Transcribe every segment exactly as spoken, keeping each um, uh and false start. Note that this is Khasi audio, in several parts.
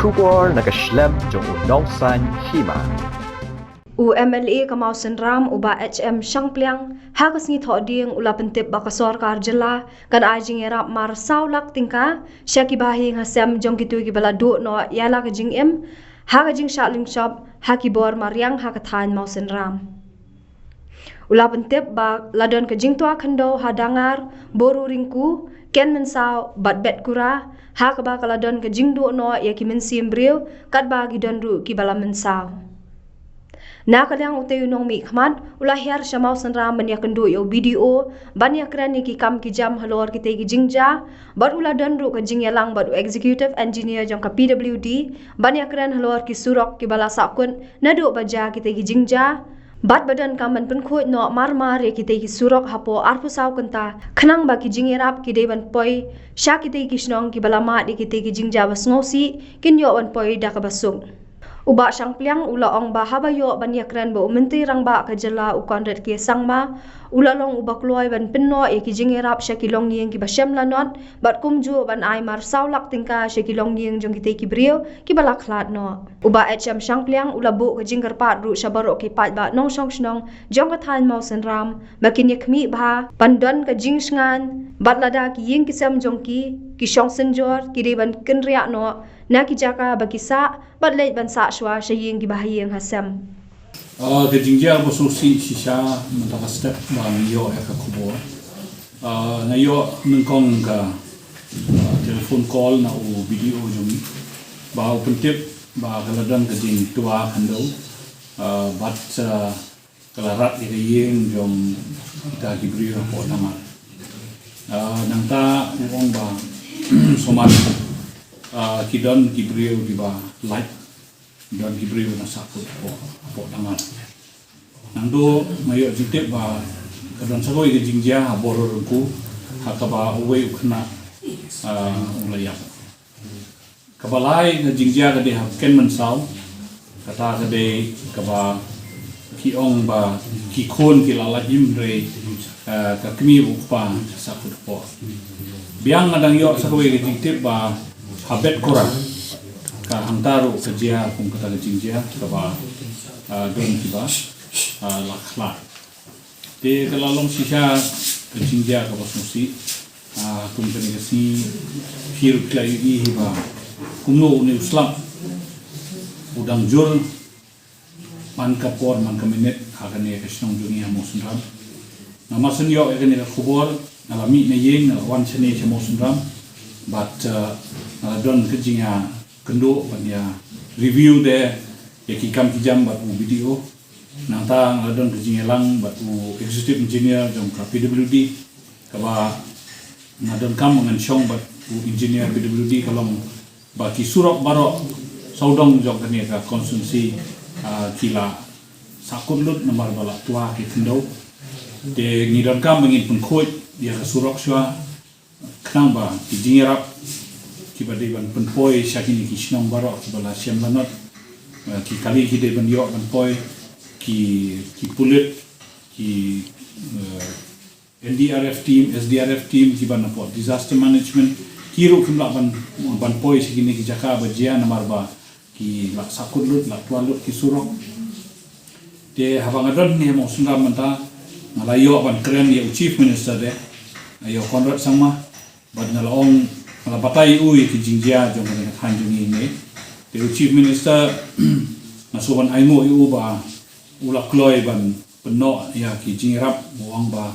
Khubor na ka shlem jong u Nongsaiñ Hima. U M L A ka Mawsynram, u Bah H M Shangpliang, ha ka sngi Thohdieng u la pyntip ba ka sorkar jylla kan ai jingïarap mar saw lak tyngka sha ki bahaïing hasem jong kito kiba la duh noh ïa la ka jingim ha ka jingshah lyngshop ha ki bor mariang ha ka thaiñ Mawsynram. U la pyntip ba la don ka jingtwa khyndew ha Dangar, Boru Ringku, Ken Mynsaw bad Betkura, ha kaba ka la don ka jingduh noh ïa ki mynsiem briew katba ki don ruh kiba la mynsaw. Na ka liang utei u nongmihkhmat u la hiar sha Mawsynram ban ïakynduh ïa u B D O ban ïakren ïa ki kam ki jam halor kitei ki jingjia, bad u la don ruh ka jingïalang bad u executive engineer jong ka P W D ban ïakren halor ki surok kiba la sahkut naduh ba jia kitei ki jingjia. Bad ba donkam ban pynkhuid noh marmar ïa kitei ki surok hapoh arphew saw kynta, khnang ba ki jingïarap ki dei ban poi sha kitei ki shnong kiba la mad ïa kitei ki jingjia ba sngewsih kin ïoh ban poi da kaba suk. U Bah Shangpliang u la ong ba haba ïoh ban ïakren bad u Myntri Rangbah ka jylla u Conrad K Sangma, u la long uba kloi ban pynnoh ïa ki jingïarap sha ki longïing kiba shem lanot, bad kumjuh ban ai mar saw lak tyngka sha ki longïing jong kitei ki briew kiba la khlad noh. U Bah H M Shangpliang u la buh ka jingkyrpad ruh sha baroh ki paidbah nongshong shnong jong ka thaiñ Mawsynram ba kin ïa khmih bha ban don ka jingshngaiñ, bad lada ki ïing ki sem jong ki ki shong synjor, ki dei ban kynriah noh na ki jaka ba ki sah bad leit ban sah shuwa sha ïing kiba ha ïing ha sem. Ah, ka jingjia ba sngewsih shisha mynta ka step ba ngi ïoh ïa ka khubor. Ah, nga ïoh nyngkong ka, ah, telephone call na u B D O jong ngi ba u pyntip ba ka la don ka jingtwa khyndew, ah, bad, ah, ka la rat ïa ka ïing jong kita ki briew hapoh Dangar. Ah, nangta u ong ba sumar, ah, ki don ki briew kiba lait, don ki briew na sahkut hapoh, hapoh Dangar. Nangta nga ïoh jingtip ba ka don sa kawei ka jingjia ha Boru Ringku, ha kaba uwei u khynnah, ah, u la ïap. Kaba lai ka jingjia ka dei ha Ken Mynsaw, kata ka dei kaba ki ong ba ki khun ki la lait im, hynrei, eh, ka kmie bad u kpa sahkut hapoh. Biang nga dang ïoh sa kawei ka jingtip ba ha Betkura, ka hangta ruh ka jia kum kata ka jingjia kaba, eh, don kiba, eh, la khlad. Te ka la long shisha ka jingjia kaba sngewsih. Ah, kum kane ka sngi phi ruh phi la ïohi hi ba kumno une u slap u dang jur man ka por man ka minit ha kane ka shnong jong ngi ha Mawsynram. Nga mar shen ïoh ïa kane ka khubor nga la mih na ïing, nga la wan shane sha Mawsynram, bad, ah, nga la don ka jingïakynduh ban ïa review de ïa ki kam ki jam bad u B D O. Nangta nga la don ka jingïalang bad u executive engineer jong ka P W D, kaba nga donkam ba ngan shong bad u engineer P W D, ka long ba ki surok baroh sawdong jong kane ka constituency, ah, ki la sahkut lut namar ba la twa ki khyndew. Te ngi donkam ba ngin pynkhuid ïa ka surok shuwa, khnang ba ki jingïarap kiba dei ban pynpoi sha kine ki shnong baroh kiba la shem lanot, eh, ki kali ki dei ban ïoh ban poi, ki, ki pulit, ki, eh, N D R F team, S D R F team, kiba na pdeng disaster management, ki ruh kim lah ban, ban poi sha kine ki jaka ba jia namar ba ki la sahkut lut, la twa lut ki surok. Te haba nga don hangne ha Mawsynram mynta, nga la ïoh ban kren ïa u Chief Minister de, ïa u Conrad Sangma, bad nga la ong, nga la batai ïa u ïa ki jingjia jong kane ka thaiñ jong ngi hangne. Te u Chief Minister, nga shu ban ainguh ïa u ba u la kloi ban pynnoh ïa ki jingïarap, u ong ba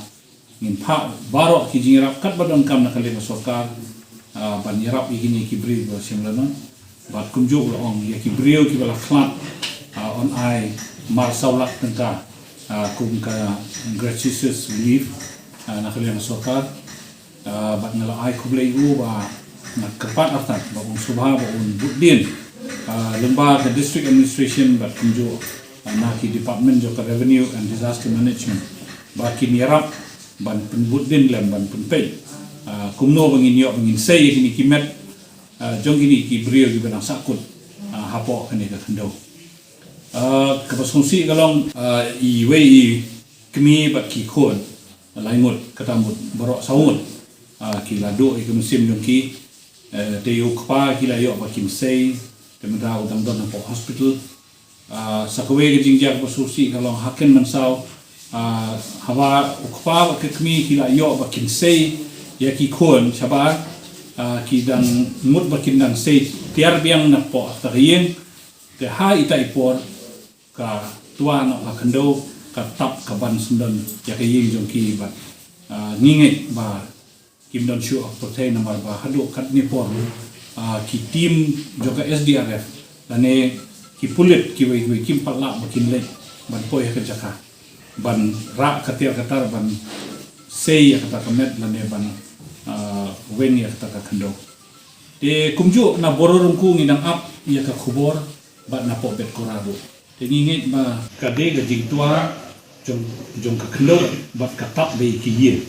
ngin phah baroh ki jingïarap katba donkam na ka liang ka sorkar, ah, ban ïarap ïa kine ki briew ba shem lanot. Bad kumjuh u la ong ïa ki briew kiba la khlad, ah, un ai mar saw lak tyngka, ah, kum ka gratuitous relief, ah, na ka liang ka sorkar. Ah, bad nga la ai khublei ïa u ba nga kyrpad artat ba un sngewbha ba un bud dien, ah, lyngba ka district administration bad kumjuh, ah, na ki department jong ka revenue and disaster management ba kin ïarap ban pynbud dien lem ban pynpeit, ah, kumno ba ngin ïoh ba ngin sei ïa kine ki met, ah, jong kine ki briew kiba dang sahkut, ah, hapoh kane ka khyndew. Ah, kaba sngewsih ka long, ah, iwei i kmie bad ki khun, lai ngut, kata mut baroh saw ngut, ah, ki la duh ïa ka mynsiem jong ki, eh, te ïa u kpa ki la ïoh ba kin sei, Te mynta u dang don hapoh hospital. Ah, sa kawei ka jingjia kaba sngewsih ka long ha Kynmaw Saw. Ah, haba u kpa bad ka kmie ki la ïoh ba kin sei ïa ki khun shabar, ah, ki dang mut ba kin dang sei tiar biang napoh kata ka ïing. Te ha ita i por ka twa noh ka khyndew ka tap ka ban syndon ïa ka ïing jong ki bad, ah, ngi ngeit ba kim don shuh ha ka pyrthei namar ba haduh katne por, ah, ki team jong ka S D R F lane ki pulit kiwei kiwei kim pat lah ba kin leit ban poi ha ka jaka ban rah ka tiar ka tar ban sei ïa kata ka met lane ban, ah, weng ïa kata ka khyndew. Te kumjuh na Bororumku ngi dang ap ïa ka khubor bad napoh Betkora ruh. Te ngi ngeit ba ka dei ka jingtwa jong, jong ka khyndew bad ka tap beit ki ïing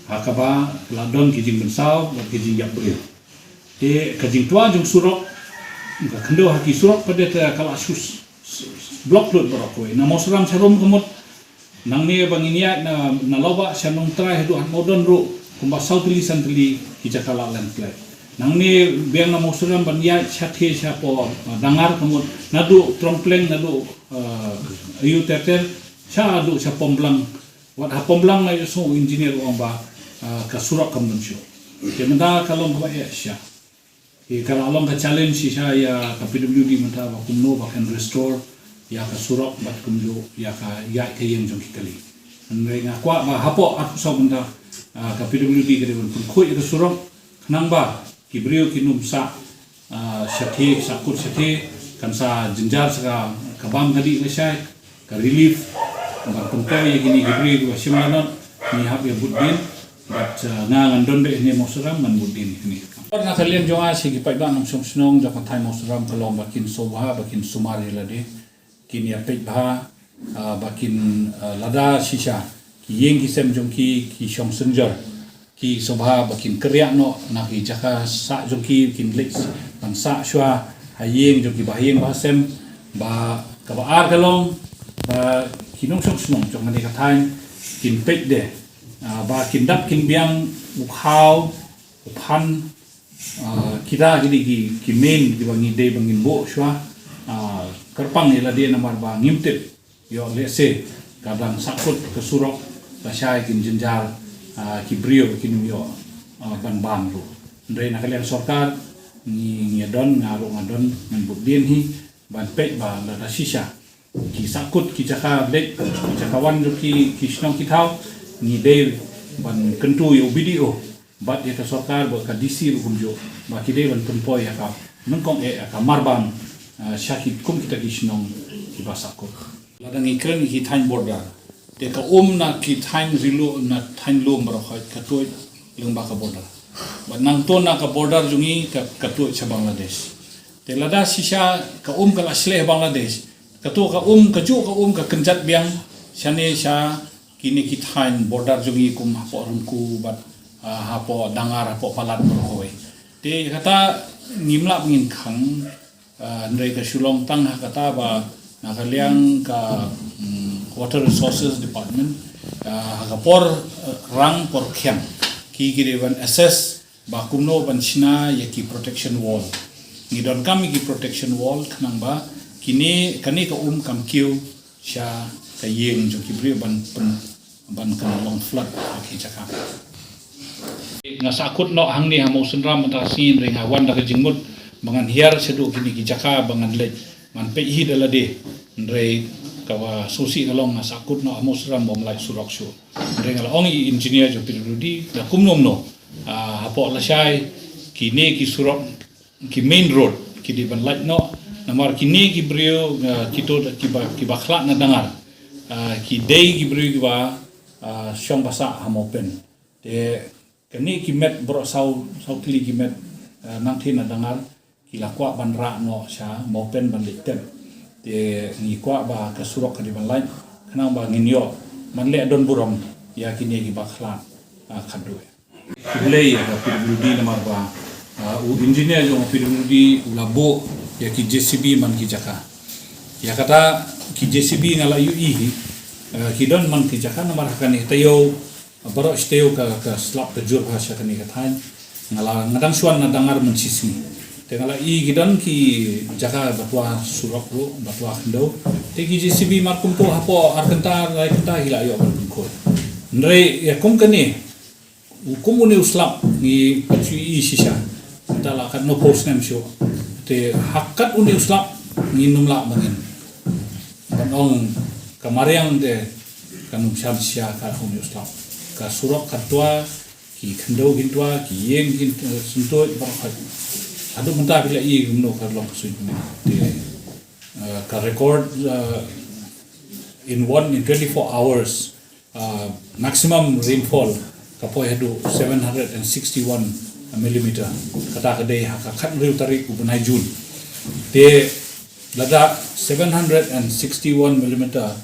ha kaba la don ki jingmynsaw bad ki jingïap briew. Te ka jingtwa jong surok, ka khyndew ha ki surok pat de te ka la shu s-, s-, s-, block lut baroh kawei. Na Mawsynram sharum ka mut, nangne ba ngin ïaid na, na Lawbah sha Nongtrai haduh Hapoh Don ruh kumba saw tylli san tylli ki jaka la landslide. Nangne biang na Mawsynram ban ïaid shatei shapoh, ah, Dangar ka mut, naduh Trongpleng naduh, ah, aïu ter ter shaduh sha Pomblang. Wat ha Pomblang nga ïohsngew u engineer u ong ba, ah, ka surok kam don shuh. Te mynta ka long kaba eh shisha. Te ka la long ka challenge shisha ïa ka P W D mynta ba kumno ba kan restore ïa ka surok bad kumjuh ïa ka ïaid ka ïeng jong ki kali. Hynrei nga kwah ba hapoh arphew saw mynta, ah, ka P W D ka dei ban pynkhuid ïa ka surok khnang ba ki briew kin ym sah, ah, shatei, sahkut shatei, kan sa jynjar sa ka, ka bam ka dih lashai, ka relief, ban pynpoi ïa kine ki briew kiba shim lanot, ngi hap ïa bud dien, bad, ah, nga ngan don beit hangne Mawsynram ngan bud dien ïa kine ki kam. Por na ka liang jong nga sha ki paidbah nongshong shnong jong ka thaiñ Mawsynram ka long ba kin sngewbha ba kin sumar ïa lade, kin ïa peit bha, ah, ba kin, ah, lada shisha ki ïing ki sem jong ki, ki shong synjor, ki sngewbha ba kin kyrriah noh na ki jaka sah jong ki, kin leit ban sah shuwa ha ïing jong ki bahaïing bahasem. Ba kaba ar ka long ba ki nongshong shnong jong kane ka thaiñ kin peit de, ah, ba kin dap kin biang u khaw, u phan, ah, kita ki dei ki, ki main kiba ngi dei ba ngin buh shuwa, ah, kyrpang ïa lade namar ba ngim tip ïoh lehse ka dang sahkut ka surok lashai kin jynjar, ah, ki briew kin ïoh, ah, ban bam ruh. Hynrei na ka liang sorkar ngi, ngi don, nga ruh nga don ngan bud dien hi ban peit ba lada shisha ki sahkut ki jaka leit, ki jaka wan jong ki, ki shnong ki thaw, ngi dei ban kyntu ïa u B D O bad ïa ka sorkar bad ka D C ruh kumjuh ba ki dei ban pynpoi ïa ka nyngkong eh ïa ka marbam, ah, sha ki kum kita ki shnong kiba sahkut. Lada ngi kren ki thaiñ border, te ka um na ki thaiñ ri lum, na thaiñ lum baroh khoit ka tuid lyngba ka border. Bad nangta na ka border jong ngi ka, ka tuid sha Bangladesh. Te lada shisha ka um ka la shlei Bangladesh, kato ka um, kajuh ka um ka kynjat biang shane sha kine ki thaiñ border jong ngi kum hapoh Rymku bad, ah, hapoh Dangar, hapoh Palat baroh kawei. Te kata ngim lah ngin khang, ah, hynrei ka shu long tang ha kata ba na ka liang ka, mm, Water Resources Department, ah, ha ka por, eh, rang por khiang ki, ki dei ban assess ba kumno ban shna ïa ki protection wall. Ngi donkam ïa ki protection wall khnang ba kine, kane ka um kam kiew sha ka ïing jong ki briew ban pyn, ban kan long flood ha ki jaka. Nga sahkut noh hangne ha Mawsynram mynta ka sngi hynrei nga wan da ka jingmut ba ngan hiar shaduh kine ki jaka ba ngan leit ngan peit hi da lade. Hynrei kaba sngewsih ka long nga sahkut noh ha Mawsynram bym lait surok shuh. Hynrei nga la ong ïa i engineer jong P W D da kumno kumno, ah, hapoh lashai kine ki surok, ki main road ki dei ban lait noh namar kine ki briew, ah, kito kiba, kiba khlad na Dangar, ah, ki dei ki briew kiba, ah, shong ba sah ha Mawpen. Te kane ki met baroh saw, saw tylli ki met, ah, nangta na Dangar ki la kwah ban rah noh sha Mawpen ban leit tep. Te ngi kwah ba ka surok ka dei ban lait khnang ba ngin ïoh ban leh don burom ïa kine kiba khlad, ah, khatduh. Khublei ïa ka P W D namar ba, ah, u engineer jong ka P W D u la buh ïa ki J C B man ki jaka. Ïa kata ki J C B nga la ïohi hi, ah, ki don man ki jaka namar ha kane taïew, baroh shi taïew ka, ka slap ka jur ha sha kane ka thaiñ. Nga la, nga dang shu wan na Dangar mynshisngi. Te nga la i ki don ki jaka ba twa surok ruh, ba twa khyndew. Te ki J C B mar kumto hapoh ar kynta, lai kynta ki la ïoh ban pynkhur. Hynrei ïa kum kane, kum une u slap ngi pat shu i shisha. Mynta la katno phew snem shuh. Te ha kat une u slap ngim lah ba ngin ban ong ka mariang te kan ym shah shisha kat une u slap. Ka surok kan twa, ki khyndew kin twa, ki ïing kin, eh, syntuid baroh khoit. Haduh mynta phi la i kumno ka long ka suiñ kumne. Te, eh, ka record, eh, in one, in twenty-four hours, uh, maximum rainfall ka poi haduh seven hundred and sixty-one millimeter. Kata ka dei ha ka khathynriew tarik u bnai Jun. Te lada seven hundred and sixty-one millimeter,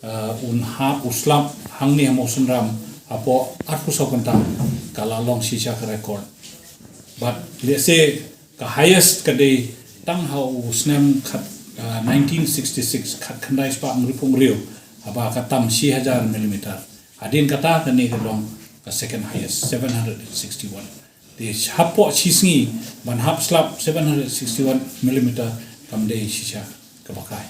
uh, un hap u slap hangne ha Mawsynram hapoh arphew saw kynta, ka la long shisha ka record. But let's say ka highest ka dei tang ha u snem khat, ah, nineteen sixty-six, khatkhyndai spah hynriewphew hynriew, haba ka tam shi hajar millimeter. Hadien kata kane ka long ka second highest, seven hundred sixty-one. Te hapoh shi sngi ban hap slap seven hundred sixty-one millimeter kam dei shisha kaba kai.